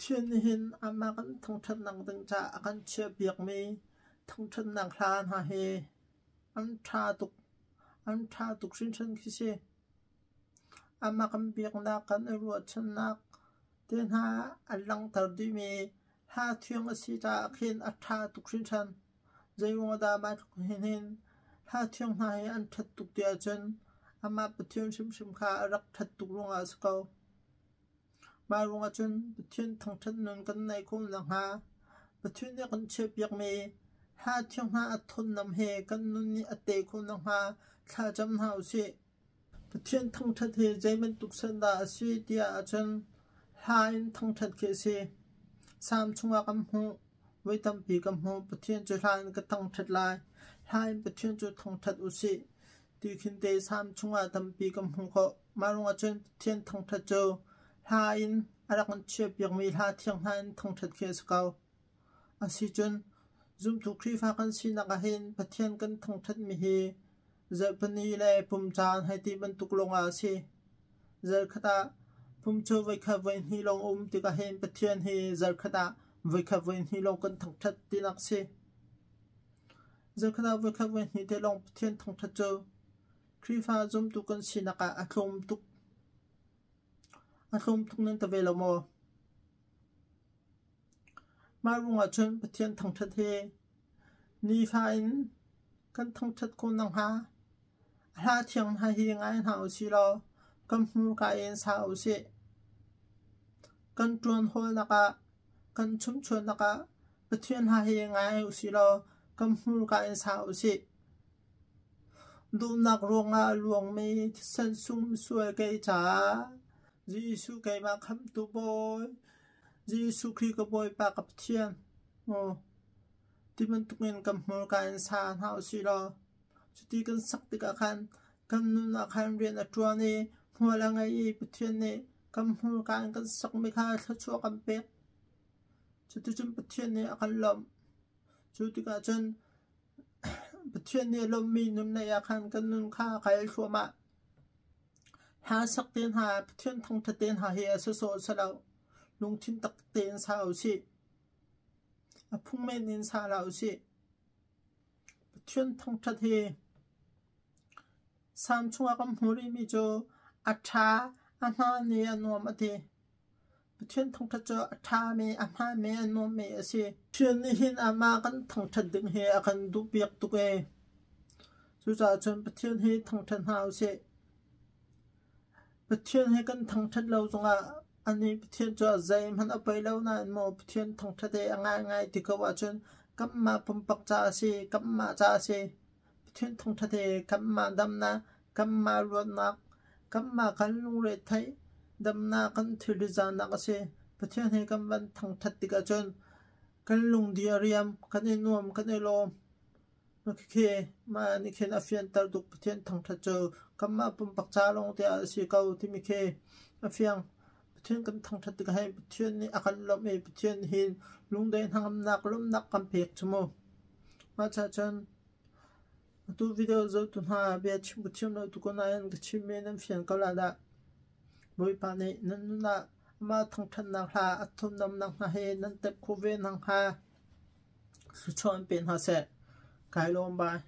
Pathian nih hin amah kan thangṭhatnak ding caah a kan chiahpiakmi thangṭhatnak hla hna hi an ṭha tuk. An ṭha tuk hringhran khi si. Amah kan biaknak, kan i ruahchannak te hna an langhter dihmi hla thiang a si caah khin a ṭha tuk hringhran. Zeiruang ah dah mah tluk hin hla thiang hna hi an ṭhat tuk ti ahcun amah Pathian hrimhrim kha a rak ṭhat tuk ruangah a si ko. Mah ruangah cun Pathian thangṭhat nun kan neih khawh nakhnga Pathian nih a kan chiahpiakmi hla thiang hna a thawtnam he kan nun nih a tei khawh nakhnga thlacam hna u sih. Pathian thangṭhat hi zei bantuk san dah a si tiah ahcun hla in thangṭhat khi a si. Salm chungah kan hmuh. Voi tampi ka hmuh. Pathian cu hla in ka thangṭhat lai. Hla in Pathian cu thangṭhat u sih ti khin te Salm chungah tampi kan hmuh khawh. Mah ruangah cun Pathian thangṭhat cu hla in a rak kan chiahpiakmi hla thiang hna in thangṭhat khi a si ko. Asicun zumtu Khrihfa kan sinak ahhin Pathian kan thangṭhatmi hi zarhpini le pum caan hei ti bantuk lawngah a si. Zarhkhat ah pum cu voikhat voihnih lawng a um tikah hin Pathian hi zarhkhat ah voikhat voihnih lawng kan thangṭhat tinak a si. Zarhkhat ah voikhat voihnih te lawng Pathian thangṭhat cu Khrihfa zumtu kan sinak ah a tlawm tuk. A tlawm tuk nan ti ve lo maw? Mah ruangah cun Pathian thangṭhat hi nifa in kan thangṭhat khawh nakhnga a hla thiang hna hi ngai hna u sih law kan hmurka in sa u sih. Kan ṭuan hawlnak ah, kan chumchuannak ah Pathian hla hi ngai u sih law kan hmurka in sa u sih. Duhnak ruangah a luangmi thisen sung misual kei caah Jesuh keimah khamhtu Bawi, Jesuh Khrih ka Bawipa ka Pathian, maw ti bantukin kan hmurka in sa hna u sih law cuti kan sak tikah khan kan nun ah khan rian a ṭuan i hmual a ngei i Pathian nih kan hmurka in kan sakmi kha thluachuah kan pek. Cuticun Pathian nih a kan lawmh. Cu tikah cun Pathian nih lawmhmi nun neih ah khan kan nun kha a kal thluahmah. Hla sak te hna, Pathian thangṭhat te hna hi a sawsawh a si lo. Lungthin tak tein sa u sih. A phung men in sa hlah u sih. Pathian thangṭhat hi Salm chungah kan hmuh rihmi cu a ṭha, a hmaan i a nuam a ti. Pathian thangṭhat cu a ṭhami, a hmaanmi, a nuammi a si. Pathian nih hin amah kan thangṭhat ding hi a kan duhpiak tuk ee. Cucaah cun Pathian hi thangṭhat hna usih. Pathian hi kan thangṭhat lo zongah anih Pathian cu zeihmanh a poi lo nain maw Pathian thangṭhat hi a ngaingai ti ko ahcun kanmah pumpak ca a si, kanmah ca a si. Pathian thangṭhat hi kanmah damnak, kanmah luatnak, kanmah kan lungretheih damnak kan thilri zanak a si. Pathian hi kan van thangṭhat tikah cun kan lungdi a riam, kan i nuam, kan i lawm. Khikhi mah nih khin a fianter tuk Pathian thangṭhat cu kanmah pumpak ca lawng te ah a si ko timi khi a fiang. Pathian kan thangṭhat tikah hin Pathian nih a kan lawmh i Pathian hin lungdai hnangamnak lawmhnak kan pek cu mu. Mah caah cun atu video zohtu hna bia chim ka thiam lo tuk ko nain ka chimmi nan fian ko lai dah. Bawipa nih nan nun ah amah thangṭhatnak hla a thurhnawmnak hna hi nan tep khawh ve nakhnga thluachuah in pe hna seh. Kai lawm bai.